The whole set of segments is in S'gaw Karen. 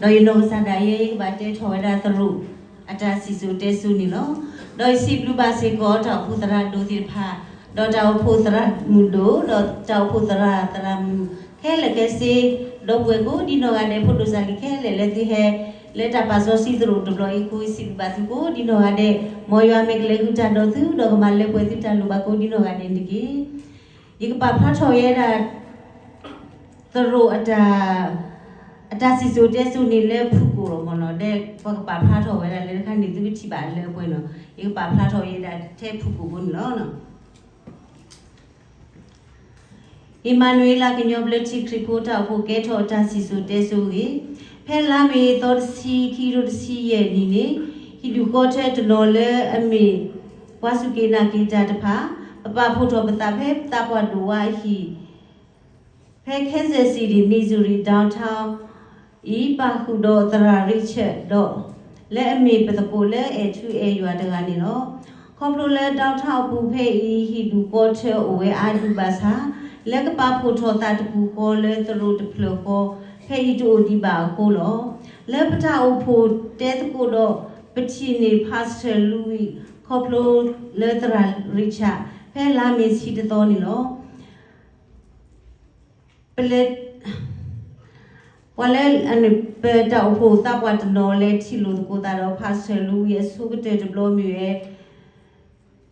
ဒီးယနီၢ်ကစၢ်ဒၣ်ယဲ ယကဘၣ်တဲထီၣ်ဝဲဒၣ်သရိာ်အတၢ်စံၣ်စိၤတဲစိၤန့ၣ်လီၤ. ဒီးယစံးဘျုးဘၣ်စ့ၢ်ကီး တၢ်အိၣ်ဖှိၣ်သရၣ်ဒိၣ်သ့ၣ်တဖၣ်, ဒီးတၢ်အိၣ်ဖှိၣ်သရၣ်မုၣ်ဒိၣ်, ဒီးတၢ်အိၣ်ဖှိၣ်သရၣ်သရၣ်မုၣ်ခဲလၢာ်ခဲဆ့, ဒီပုၢ်ဝဲၢ်ကိးဒံနီၢ်ဂၤဒဲး ဖိဒိၣ်စၢ်လံၤခဲလၢာ်လၢသုဟဲ လၢတၢ်ပာ်စီဆှံသရိာ်တဘျီအံၤအဃိ ယစံးဘျုးဘၣ်သုကိးဒံနီၢ်ဂၤဒဲး, မ်ယွၤမ့ၢ်ကလဲၤဃုာ်တၢ်ဒီးသု ဒီးကမၤလၢပှဲၤသုတၢ်လိၣ်ဘၣ်ကိးဒံနီၢ်ဂၤဒဲးန့ၣ်တက့ၢ်. ယကပာ်ဖျါထီၣ်ဝဲဒၣ် သရိာ်အတၢ်, အတၢ်စံၣ်စိၤတဲစိၤန့ၣ်လၢဖုၣ်ကိာ်လီၤမ့ၢ်နီၤ, ဒီးပှၤကပာ်ဖျါထီၣ်ဝဲဒၣ်လၢတခါန့ၣ် သုကထံၣ်ဘၣ်လၢပှဲၤနီၤ, ယကပာ်ဖျါထီၣ်ဝဲဒၣ်ထဲဖုၣ်ကိာ်ဖိန့ၣ်လီၤ. အ့မၤနူၤအ့လး ကညီဘျၢထံခရံာ်ဖိတၢ်အိၣ်ဖှိၣ်ကဲထီၣ်အတၢ်စံၣ်စိၤတဲစိၤအဂ့ၢ်, ဖဲလါမ့ၤသီတဆံ ခံကထိတဆံယဲၢ်နံၣ်န့ၣ်, ဟံၣ်ဒူၣ်ဃီထၢတနီၤလၢအမ့ၢ် ပှၤစူၢ်က့ၤနာ်က့ၤတၢ်တဖၣ် ပပာ်ဖှိၣ်ထီၣ်ပသးဖဲသးပှၢ်ဒိၣ်ဝါအဟံၣ် ဖဲ Kansas City Missouri Downtown အံၤ ပာ်ဃုာ်ဒီးသရၣ် Richard ဒီး လၢအမ့ၢ်ပသကိးလၢအဲၣ်ထူအဲၣ်ယွၤတဂၤန့ၣ်လီၤ. ခီဖျိလၢ Downtown အပူၤဖဲအံၤ ဟံၣ်ဒူၣ်ဃီထၢအိၣ်ဝဲအါဒံးဘၣ်ဆၣ်, လၢကပာ်ဖှိၣ်ထီၣ်သးတပူၤဃီလၢသရိာ်တဖျၢၣ်ဃီ ဖဲအံၤတအိၣ်ဒံးဘၣ်အဃိလီၤ. လၢပတၢ်အိၣ်ဖှိၣ်တဲသကိးဒီး ပထံၣ်န့ၢ် Pastor Louis ခီဖျိလၢသရၣ် Richard ဖဲလါမ့ၤဆံတသီန့ၣ်လီၤ. ပလဲၤ, ပှၤလၢ ပတၢ်အိၣ်ဖှိၣ်သးပှၢ်တနီၤလဲၤထံၣ်လိာ်သကိးသးဒီး Pastor Louis အဆိကတၢၢ်တဘျီမ့ၢ်ဝဲ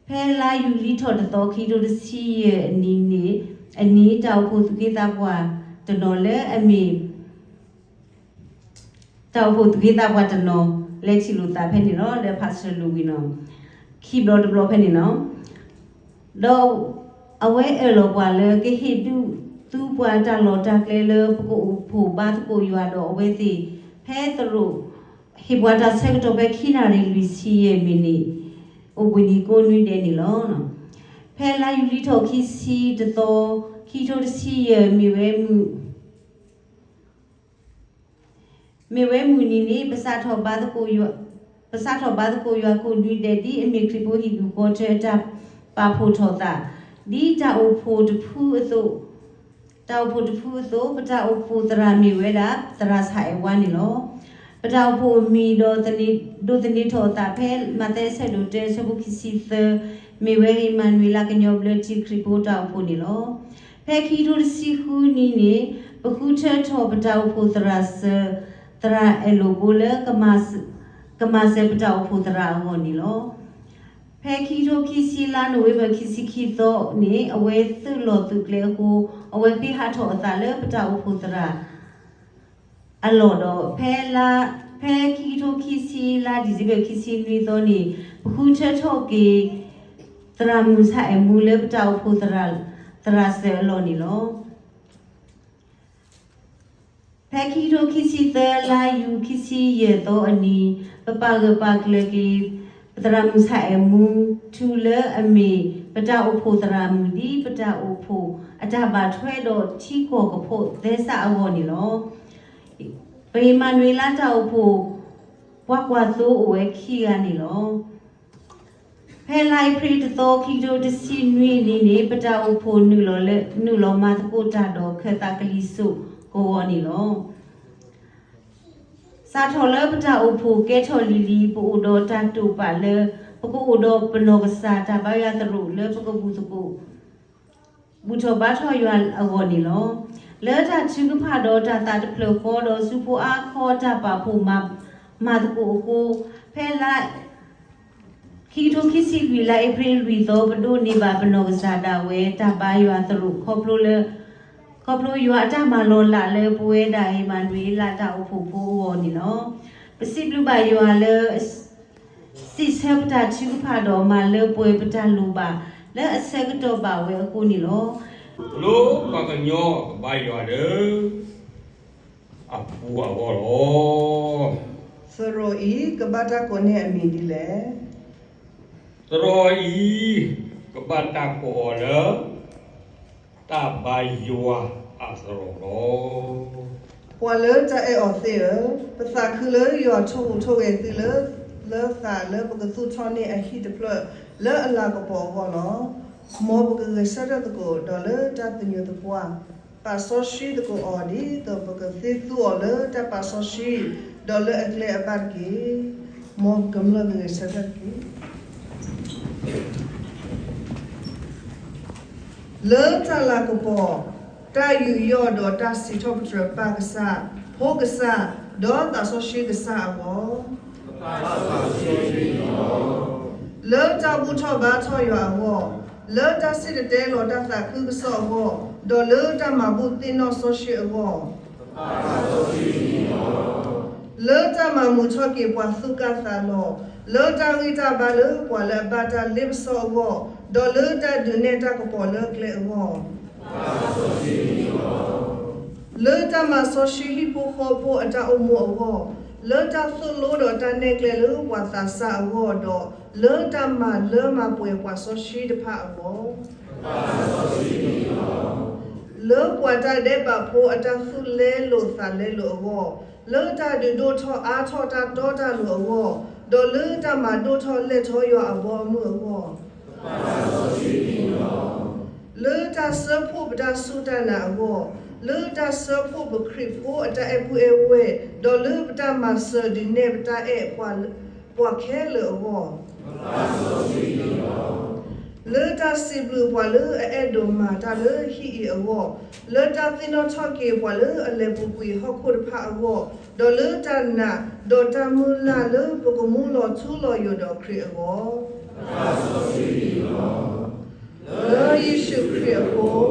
ဖဲလါယူၤလံထီၣ်တသီ ခံကထိတဆံယဲၢ်အနံၤန့ၣ်, အနံၤ တၢ်အိၣ်ဖှိၣ်သူၣ်က့သးပှၢ်တနီၤလၢအမ့ၢ် တၢ်အိၣ်ဖှိၣ်သူၣ်က့သးပှၢ်တနီၤ လဲၤထံၣ်လိာ်သးဖဲန့ၣ်လီၤ လၢ Pastor Louis နီၤ, ခံဘျီတဘျီဖဲန့ၣ်လီၤ. ဒီးအဝဲအၢၣ်လီၤပှၤလၢ ကဟ့ၣ်ဒုးသုပှၤတၢ်လီၢ်တၢ်ကျဲလၢ ပကအိၣ်ဖှိၣ်ဘါသကိးယွၤဒီးအဝဲသ့ၣ် ဖဲသရိာ် ဟ့ၣ်ပှၤတၢ်ဆၢကတီၢ်ဖဲခံနၣ်ရံၣ်လွံၢ်ဆံယဲၢ်မံးနံး အိၣ်ဘှံးနံၤကိးနွံဒဲးန့ၣ်လီၤ. ဖဲလါယူၤလံထီၣ်ခံဆံတသီ ခံကထိတဆံယဲၢ် မ့ၢ်ဝဲမုၢ် မ့ၢ်ဝဲမုၢ်နံၤန့ၣ် ပစးထီၣ်ဘါသကိးယွၤ, ပစးထီၣ်ဘါသကိးယွၤကိးနွံဒဲး ဒ်အမ့ၢ်ခရံာ်ဖိဟံၣ်ဒူၣ်ဃီထၢအတၢ်ပာ်ဖှိၣ်ထီၣ်သး, ဒ်တၢ်အိၣ်ဖှိၣ်တဖုအသိး, တၢ်အိၣ်ဖှိၣ်တဖုအသိး ပတၢ်အိၣ်ဖှိၣ်သရၣ်မ့ၢ်ဝဲဒၣ် သရၣ်ဆၣ်အဲၣ်ဝါန့ၣ်လီၤ. ပတၢ်အိၣ်ဖှိၣ်အမံၤဒီး ဒိးသန့ၤထီၣ်အသးဖဲ မးသဲအဆၢဒိၣ်တၢ အဆၢဖိခံဆံသၢ, မ့ၢ်ဝဲအ့မၤနူၤအ့လး ကညီဘျၢထံခရံာ်ဖိတၢ်အိၣ်ဖှိၣ်န့ၣ်လီၤ. ဖဲခံကထိတဆံဃုနံၤန့ၣ် ပဃုထၢထီၣ်ပတၢ်အိၣ်ဖှိၣ်သရၣ်စၢၤ သရၣ်အဲၣ်လိာ်ဘိလၢ ကမၤစၢၤပတၢ်အိၣ်ဖှိၣ်သရၣ်အဂီၢ်န့ၣ်လီၤ. ဖဲခံကထိခံဆံ လါနိၣ်ဝ့ဘၢၣ် ခံဆံခံသီန့ၣ် အဝဲသုးလီၢ်သုးကျဲအဃိ အဝဲဃ့ဟးထီၣ်အသးလၢပတၢ်အိၣ်ဖှိၣ်သရၣ် အလီၢ်ဒီး ဖဲလါ, ဖဲခံကထိခံဆံ လါဒံၣ်စ့ဘၢၣ် ခံဆံနွံသီန့ၣ် ပဃုထၢထီၣ်က့ၤ သရၣ်မုၣ်ဆၣ်အဲၣ်မူလၢပတၢ်အိၣ်ဖှိၣ်သရၣ်, သရၣ်စၢၤအလီၢ်န့ၣ်လီၤ. ဖဲခံကထိခံဆံသၢ လါယူၤ ခံဆံယဲၢ်သီအနံၤ, ပပာ်ဂၢၢ်ပာ်ကျၢၤက့ၤ ပသရၣ်မုၣ်ဆၣ်အဲၣ်မူ ထူလၢအမ့ၢ် ပတၢ်အိၣ်ဖှိၣ်သရၣ်မုၣ် ဒ်ပတၢ်အိၣ်ဖှိၣ်အတၢ်ဘၣ်ထွဲဒီးထံကီၢ်ကဖိးသဲစးအဂီၢ်န့ၣ်လီၤ. ပအ့မၤနူၤအ့လးတၢ်အိၣ်ဖှိၣ် ပှၤကွၢ်သိအိၣ်ဝဲခံဂၤန့ၣ်လီၤ. ဖဲလါအ့ဖြ့ၣ်တသီ ခံကထိတဆံနွံနံၤန့ၣ် ပတၢ်အိၣ်ဖှိၣ်နုာ်လီၤလၢ, နုာ်လီၤမၤသကိးတၢ်ဒီးခၢၣ်သးကလံၤစိးကဝီၤန့ၣ်လီၤ. စးထီၣ်လၢပတၢ်အိၣ်ဖှိၣ်ကဲထီၣ်လံၤလံၤ ပအိၣ်ဒီးတၢ်တိာ်ပာ်လၢ ပကအိၣ်ဒီးပနီၢ်ကစၢ်တၢ်ဘါယွၤသရိာ်လၢပကဘူၣ်သကိး ဘူၣ်ထီၣ်ဘါထီၣ်ယွၤအဂီၢ်န့ၣ်လီၤ. လၢတၢ်ထုကဖၣ်ဒီးတၢ်သးတဖျၢၣ်ဃီဒီးဆူဖိအါခီတၢ်ပာ်ဖှိၣ်မၤ, မၤသကိးအဃိ, ဖဲလါ ခံကထိခံဆံလွံၢ် လါအ့ဖြ့ၣ်လွံၢ်သီ ပဒိးန့ၢ်ဘၣ်ပနီၢ်ကစၢ်ဒၣ်ဝဲ တၢ်ဘါယွၤသရိာ် ခီဖျိလၢ, ခီဖျိယွၤအတၢ်မၤလီၤလးလၢပဝဲဒၣ်အ့မၤနူၤအ့လးတၢ်အိၣ်ဖှိၣ်ဖိအဂီၢ်န့ၣ်လီၤ. ပစံးဘျုးဘၣ်ယွၤလၢ စံးဆၢပတၢ်ထုကဖၣ်ဒီးမၤလၢပှဲၤပတၢ်လိၣ်ဘၣ်လၢအဆၢကတီၢ်ဘၣ်ဝဲအဃိန့ၣ်လီၤ. လိပှၤကညီကဘါယွၤလၢ အပူၤအဂီၢ်လီၤ. သရိာ်အံၤ ကဘၣ်တၢ်ကိးန့ၢ်အမံၤဒ်လဲၣ်. သရိာ်အံၤ ကဘၣ်တၢ်ကိးအီၤလၢ တၢ်ဘါယွၤအသရိာ်လီၤ. ပှၤလၢတၢ်အဲၣ်အီၤသ့ၣ်ဧၢ, ပသးခုလၢယွၤထိၣ်ဟူးထိၣ်ဂဲၤသုလၢ လၢသးလၢပကသူၣ်ထီၣ်န့ၢ်အဟံၣ်တဖျၢၣ်လၢအလၤကပီၤအဂီၢ်လီၤ. မ်ပကဂဲၤဆၢထၢၣ်သကိးဒီးလၢတၢ်သညူးသပှၢ် ပာ်စီဆှံသကိးအီၤ ဒ်သိးပကသ့သူအီၤလၢတၢ်ပာ်စီဆှံ ဒီးလၢအကျဲအဘၣ်တက့ၢ်. မ်ပကမျၢၢ်ကဂဲၤဆၢထၢၣ်တက့ၢ်. လၢတၢ်လၤကပီၤ, တၢ်ယူးယီၣ်ဒီးတၢ်စံးထီၣ်ပတြၢၤပၢ်ကစၢ်, ဖိကစၢ်, ဒီးသးစီဆှံကစၢ်အဂီၢ်, လၢတၢ်ဘူၣ်ထီၣ်ဘါထီၣ်ယွၤအဂီၢ်, လၢတၢ်စံၣ်တဲၤတဲလီၤတၢ်သးခုကစီၣ်အဂီၢ်, ဒီးလၢတၢ်မၤဘူၣ်သ့ၣ်နီၣ်စီဆှံအဂီၢ်, လၢတၢ်မၤမုာ်ထီၣ်က့ၤပှၤသူၣ်ကၢ်သးလီၤ, လၢတၢ်ဂံၢ်တၢ်ဘါလၢပှၤလၢအဘၣ်တၢ်လ့ပစီအဂီၢ်, ဒီးလၢတၢ်ဒုးနဲၣ်တၢ်ကပီၤလၢအကျဲအဂီၢ်, လၢတၢ်မၤစီဆှံဟံၣ်ဖိဃီဖိအတၢ်အိၣ်မူအဂီၢ်, လၢတၢ်သိၣ်လိဒီးတၢ်နဲၣ်ကျဲလၢပှၤသးစၢ်အဂီၢ်, ဒီးလၢတၢ်မၤလၢမၤပှဲၤပှၤစီဆှံတဖၣ်အဂီၢ်, လၢပှၤတၢ်ဒဲးဘးဖိအတၢ်သူၣ်လဲလိာ်သးလဲလိာ်အဂီၢ်, လၢတၢ်ဒုးဒိၣ်ထီၣ်အါထီၣ်တၢ်တီတၢ်လိၤအဂီၢ်, ဒီးလၢတၢ်မၤဒိၣ်ထီၣ်လဲၢ်ထီၣ်ယွၤအဘီအမုၢ်အဂီၢ်, လၢတၢ်စၢဖှိၣ်ပတၢ်စူၢ်တၢ်နာ်အဂီၢ်, လၢတၢ်စၢဖှိၣ်ပခရံာ်ဖိအတၢ်အဲၣ်ပုၢ်အဲၣ်ဝဲၢ်, ဒီးလၢပတၢ်မၤစၢၤဒုးနဲၣ်ပတၢ်အဲၣ်ပှၤခဲလၢာ်အဂီၢ်, လၢတၢ်စံးဘျုးပှၤလၢအအဲၣ်ဒိးမၤတၢ်လၢဟံၣ်အံၤအဂီၢ်, လၢတၢ်သ့ၣ်နီၣ်ထီၣ်က့ၤပှၤလၢအလဲၤပူၤကွံာ်ဟီၣ်ခိၣ်တဖၣ်အဂီၢ်, ဒီးလၢတၢ်နာ်ဒီးတၢ်မုၢ်လၢ်လၢပကမူလီၤထူလီၤယိာ်ဒီးခရံာ်အဂီၢ်, လၢယ့ၣ်ၡူးခရံာ်အဃိ,